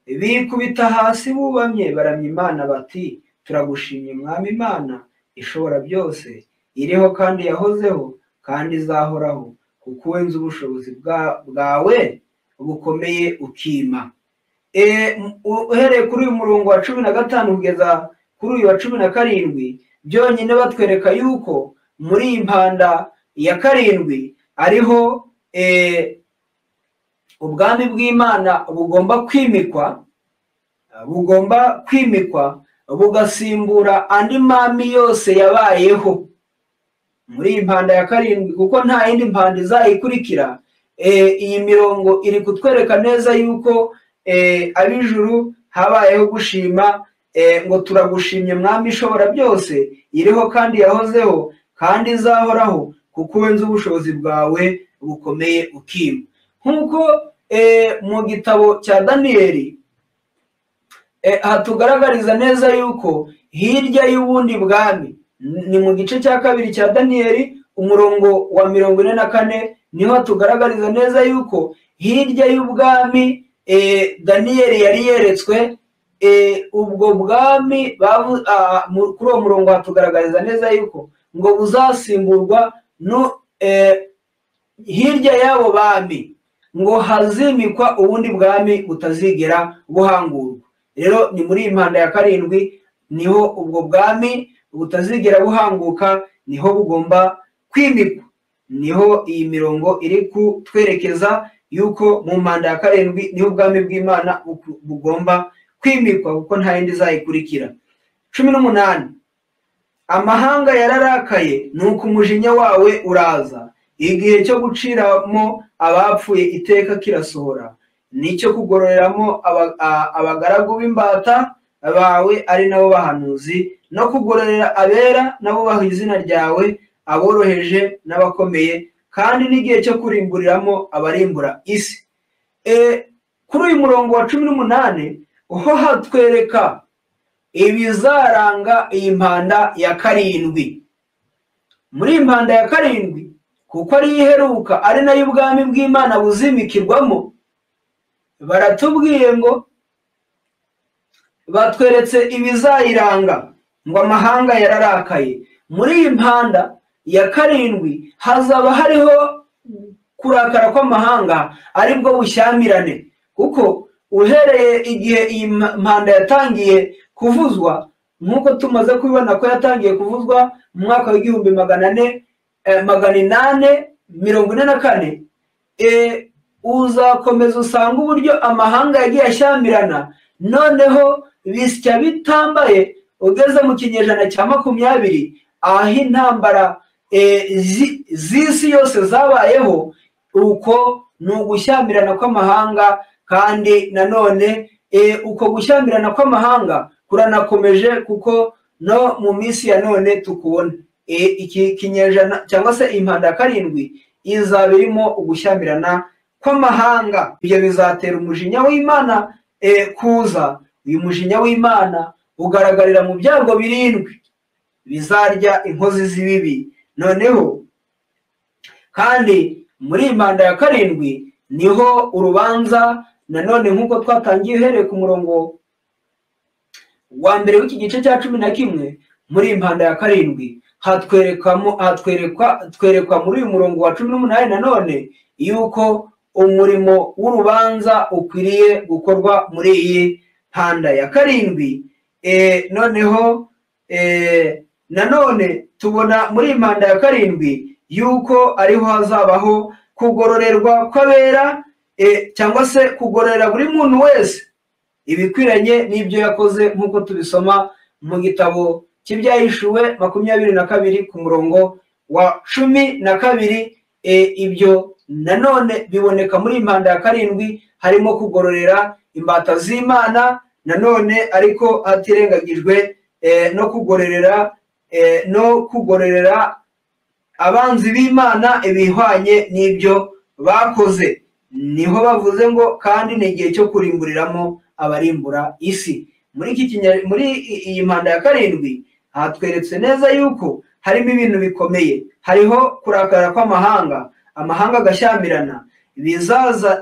bikubita hasi bubamye baramya Imana bati turagushimye Mwami Imana ishobora byose, iriho kandi yahozeho kandi izahoraho, kuko wenze ubushobozi bwawe bukomeye ukima. Uhereye kuri uyu murongo wa 15 kugeza kuri uyu wa 17, byonyine batwereka yuko muri iyi mpanda ya karindwi ariho ubwami bw'Imana bugomba kwimikwa, bugasimbura andi mami yose yabayeho muri iyi mpanda ya karindwi, kuko nta yindi mpanda izayikurikira. Iyi mirongo iri kutwereka neza yuko ab'ijuru habayeho gushima ngo turagushimye Mwami ishobora byose, iriho kandi yahozeho kandi izahoraho, kuko wenze ubushobozi bwawe bukomeye ukima. Nk'uko mu gitabo cya Daniyeli hatugaragariza neza yuko hirya y'ubundi bwami, ni mu gice cya 2 cya Daniyeli umurongo wa 44, niho hatugaragariza neza yuko hirya y'ubwami Daniyeli yari yeretswe, ubwo bwami kuri uwo murongo hatugaragariza neza yuko ngo buzasimburwa no hirya y'abo bami ngo hazimikwa ubundi bwami butazigera buhangurwa. Rero ni muri impanda ya karindwi niho ubwo bwami butazigera buhanguka, niho bugomba kwimikwa. Niho iyi mirongo iri kutwerekeza yuko mu mpanda ya karindwi niho ubwami bw'Imana bugomba kwimikwa, kuko nta yindi izayikurikira. 18 amahanga yararakaye, nuko umujinya wawe uraza, igihe cyo guciramo abapfuye iteka kirasohora, nicyo kugororeramo abagaragu b'imbata bawe ari nabo bahanuzi, no kugororera abera nabo baha izina ryawe, aboroheje n'abakomeye, kandi n'igihe cyo kurimburiramo abarimbura isi. Kuri uyu murongo wa 18 ho hatwereka ibizaranga iyi mpanda ya karindwi. Muri iyi mpanda ya karindwi, kuko ari iheruka ari nayo ubwami bw'Imana buzimikirwamo, baratubwiye ngo batweretse ibizayiranga ngo amahanga yararakaye. Muri iyi mpanda ya karindwi hazaba hariho kurakara kw'amahanga, aribwo bushyamirane, kuko uhereye igihe iyi mpanda yatangiye kuvuzwa, nk'uko tumaze kubibona ko yatangiye kuvuzwa mu mwaka w'1844, uzakomeza usanga uburyo amahanga yagiye ashyamirana, noneho bisya bitambaye ugeze mu kinyejana cya 20, aho intambara z'isi yose zabayeho. Uko ni ugushyamirana kw'amahanga, kandi nanone uko gushyamirana kw'amahanga kuranakomeje, kuko no mu minsi ya none tukubona iki kinyejana cyangwa se impanda ya karindwi izaba irimo ugushyamirana kw'amahanga. Ibyo bizatera umujinya w'Imana kuza. Uyu mujinya w'Imana ugaragarira mu byago birindwi bizarya inkozi z'ibibi. Noneho kandi muri impanda ya karindwi niho urubanza nanone, nk'uko twatangiye uhereye ku murongo wa mbere w'iki gice cya 11, muri impanda ya karindwi hatwerekwa muri uyu murongo wa 18 nanone yuko umurimo w'urubanza ukwiriye gukorwa muri iyi mpanda ya karindwi. Noneho nanone tubona muri impanda ya karindwi yuko ariho hazabaho kugororerwa kw'abera, cyangwa se kugororera buri muntu wese ibikwiranye n'ibyo yakoze, nk'uko tubisoma mu gitabo cy'Ibyahishuwe 22 ku murongo wa 12. Ibyo nanone biboneka muri impanda ya karindwi, harimo kugororera imbata z'Imana nanone, ariko hatirengagijwe no kugororera abanzi b'Imana ibihwanye n'ibyo bakoze. Niho bavuze ngo kandi ni igihe cyo kurimburiramo abarimbura isi. Muri iyi mpanda ya karindwi hatweretse neza yuko harimo ibintu bikomeye. Hariho kurakara kw'amahanga, amahanga agashyamirana bizaza.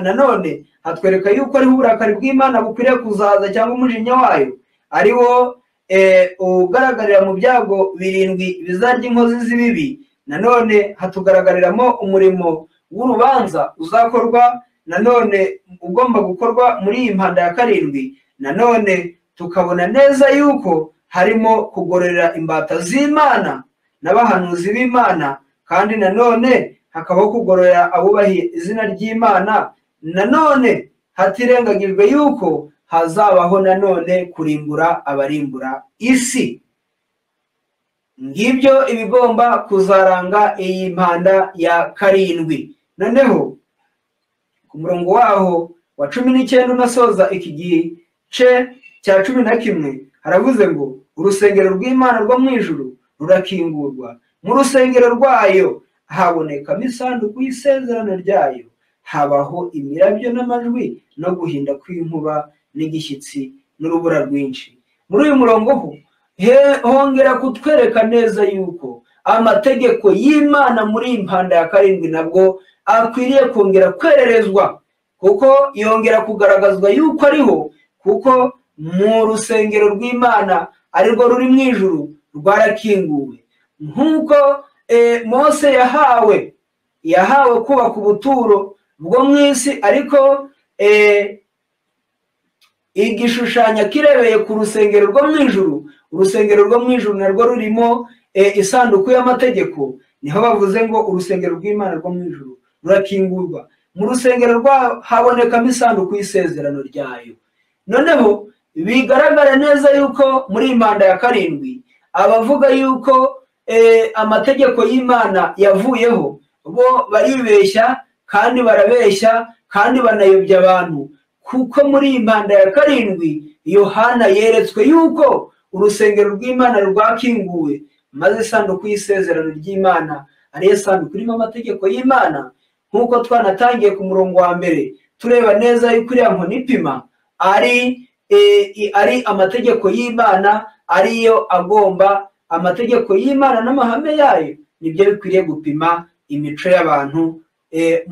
Nanone hatwereka yuko ariho uburakari bw'Imana bukwiriye kuzaza, cyangwa umujinya wayo ariwo ugaragarira mu byago birindwi bizarya inkozi z'ibibi. Nanone hatugaragariramo umurimo w'urubanza uzakorwa, nanone ugomba gukorwa muri iyi mpanda ya karindwi. Nanone tukabona neza yuko harimo kugororera imbata z'Imana n'abahanuzi b'Imana, kandi nanone hakabaho kugororera abubahiye izina ry'Imana. Nanone hatirengagijwe yuko hazabaho nanone kurimbura abarimbura isi. Ngibyo ibigomba kuzaranga iyi mpanda ya karindwi. Noneho ku murongo waho wa 19 unasoza iki gice cya 11, haravuze ngo urusengero rw'Imana rwo mu ijuru rurakingurwa, mu rusengero rwayo habonekamo isanduku y'isezerano ryayo, habaho imirabyo n'amajwi no guhinda kw'inkuba n'igishyitsi n'urubura rwinshi. Muri uyu murongo ho hongera kutwereka neza yuko amategeko y'Imana muri iyi mpanda ya karindwi nabwo akwiriye kongera kwererezwa, kuko yongera kugaragazwa yuko ariho, kuko mu rusengero rw'Imana arirwo ruri mu ijuru rwarakinguwe. Nk'uko Mose yahawe kubaka ubuturo bwo mu isi, ariko igishushanyo kirebeye ku rusengero rwo mu ijuru, urusengero rwo mu ijuru narwo rurimo isanduku y'amategeko. Niho bavuze ngo urusengero rw'Imana rwo mu ijuru rurakingurwa, mu rusengero rwa habonekamo isanduku y'isezerano ryayo. Noneho bigaragara neza yuko muri impanda ya karindwi abavuga yuko amategeko y'Imana yavuyeho bo baribeshya, kandi barabeshya, kandi banayobya abantu, kuko muri impanda ya karindwi Yohana yeretswe yuko urusengero rw'Imana rwakinguwe, maze isanduku y'isezerano ry'Imana ariyo sanduku irimo amategeko y'Imana, nk'uko twanatangiye ku murongo wa mbere tureba neza yuko iriya nkoni ipima ari amategeko y'Imana, ariyo agomba amategeko y'Imana n'amahame yayo nibyo bikwiriye gupima imico y'abantu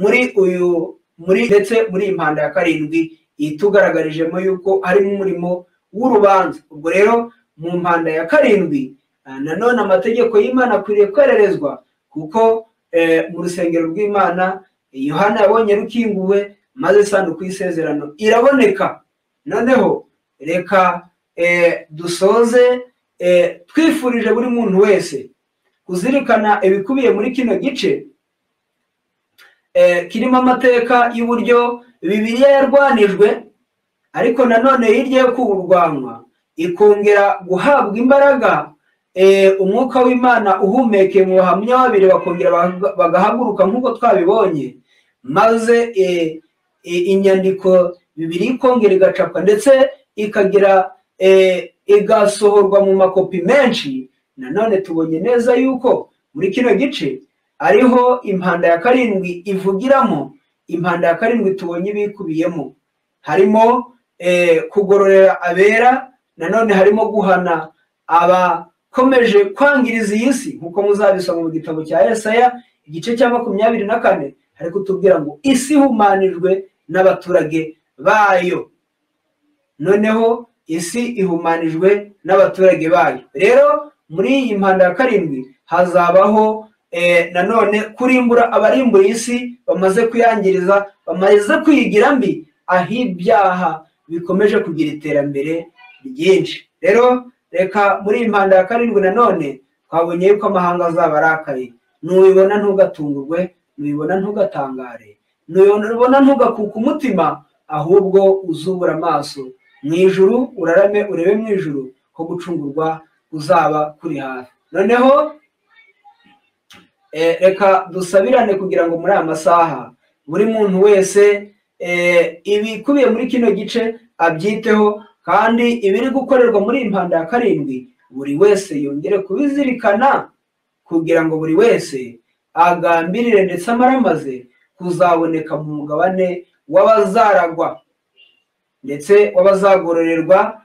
muri uyu muri ndetse muri impanda ya karindwi itugaragarijemo yuko harimo umurimo w'urubanza. Ubwo rero mu mpanda ya karindwi nanone amategeko y'Imana akwiriye kwererezwa, kuko mu rusengero rw'Imana Yohana yabonye rukinguwe, maze isanduku y'isezerano iraboneka. Noneho reka dusoze twifurije buri muntu wese kuzirikana ibikubiye muri kino gice kirimo amateka y'uburyo Bibiliya yarwanijwe, ariko nanone hirya yo kurwanwa ikongera guhabwa imbaraga, umwuka w'Imana uhumekeye mu bahamya babiri bakongera bagahaguruka nk'uko twabibonye, maze inyandiko Bibiliya ikongera igacapwa ndetse ikagira igasohorwa mu makopi menshi. Nanone tubonye neza yuko muri kino gice ariho impanda ya karindwi ivugiramo. Impanda ya karindwi tubonye ibikubiyemo, harimo kugororera abera, nanone harimo guhana abakomeje kwangiriza iyi si, nkuko muzabisoma mu gitabo cya Yesaya igice cya 24, hari kutubwira ngo isi ihumanijwe n'abaturage bayo. Noneho isi ihumanijwe n'abaturage bayo. Rero muri iyi mpanda ya karindwi hazabaho Nanone kurimbura abarimbura isi bamaze kuyangiriza, bamaze kuyigira mbi, aho ibyaha bikomeje kugira iterambere ryinshi. Rero reka muri iyi mpanda ya karindwi nanone twabonye yuko amahanga azaba arakaye. Nubibona ntugatungurwe, nubibona ntugatangare, nubibona ntugakuka umutima, ahubwo uzubura amaso mu ijuru, urarame urebe mu ijuru ko gucungurwa uzaba kuri hafi. Noneho reka dusabirane kugira ngo muri aya masaha buri muntu wese ibikubiye muri kino gice abyiteho, kandi ibiri gukorerwa muri iyi mpanda ya karindwi buri wese yongere kubizirikana, kugira ngo buri wese agambirire ndetse amaramaze kuzaboneka mu mugabane w'abazaragwa ndetse w'abazagororerwa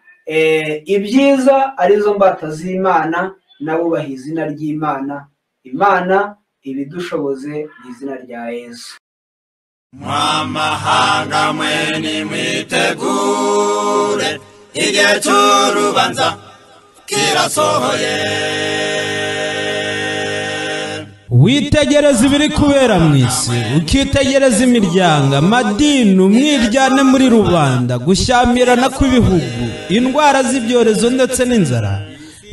ibyiza, arizo mbata z'Imana n'abubaha izina ry'Imana. Imana ibidushoboze mu izina rya Yesu. Mwamahanga mwe nimwitegure, igihe cy'urubanza kirasohoye. Witegereza ibiri kubera mu isi, ukitegereza imiryango, amadini, umwiryane muri rubanda, gushyamirana kw'ibihugu, indwara z'ibyorezo ndetse n'inzara,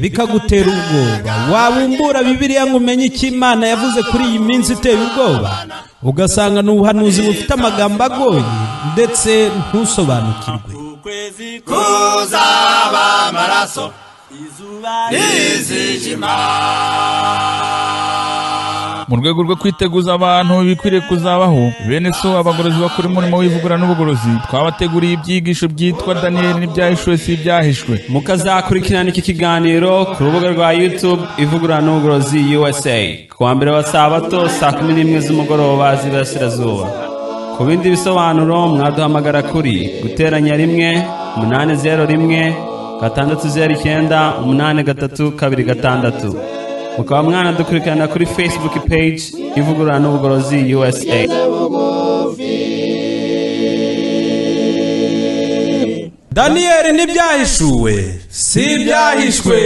bikagutera ubwoba. Wabumbura Bibiliya ngo umenye icyo Imana yavuze kuri iyi minsi iteye ubwoba, ugasanga ni ubuhanuzi bufite amagambo agoye ndetse ntusobanukirwe. Kuzaba amaraso rizijima. Mu rwego rwo kwiteguza abantu ibikwiriye kuzabaho, bene so abagorozi bakora umurimo w'ivugurura n'ubugorozi, twabateguriye ibyigisho byitwa Daniyeli n'ibyahishuwe si ibyahishwe. Mukazakurikirana iki kiganiro ku rubuga rwa YouTube Ivugurura n'Ubugorozi USA ku wa mbere wa Sabato saa 11 z'umugoroba z'iburasirazuba. Ku bindi bisobanuro mwaduhamagara kuri guteranya 1 801 609 8326. Mukaba mwanadukurikirana kuri Facebook page Ivugurura n'Ubugorozi USA. Daniyeli n'ibyahishuwe si ibyahishwe.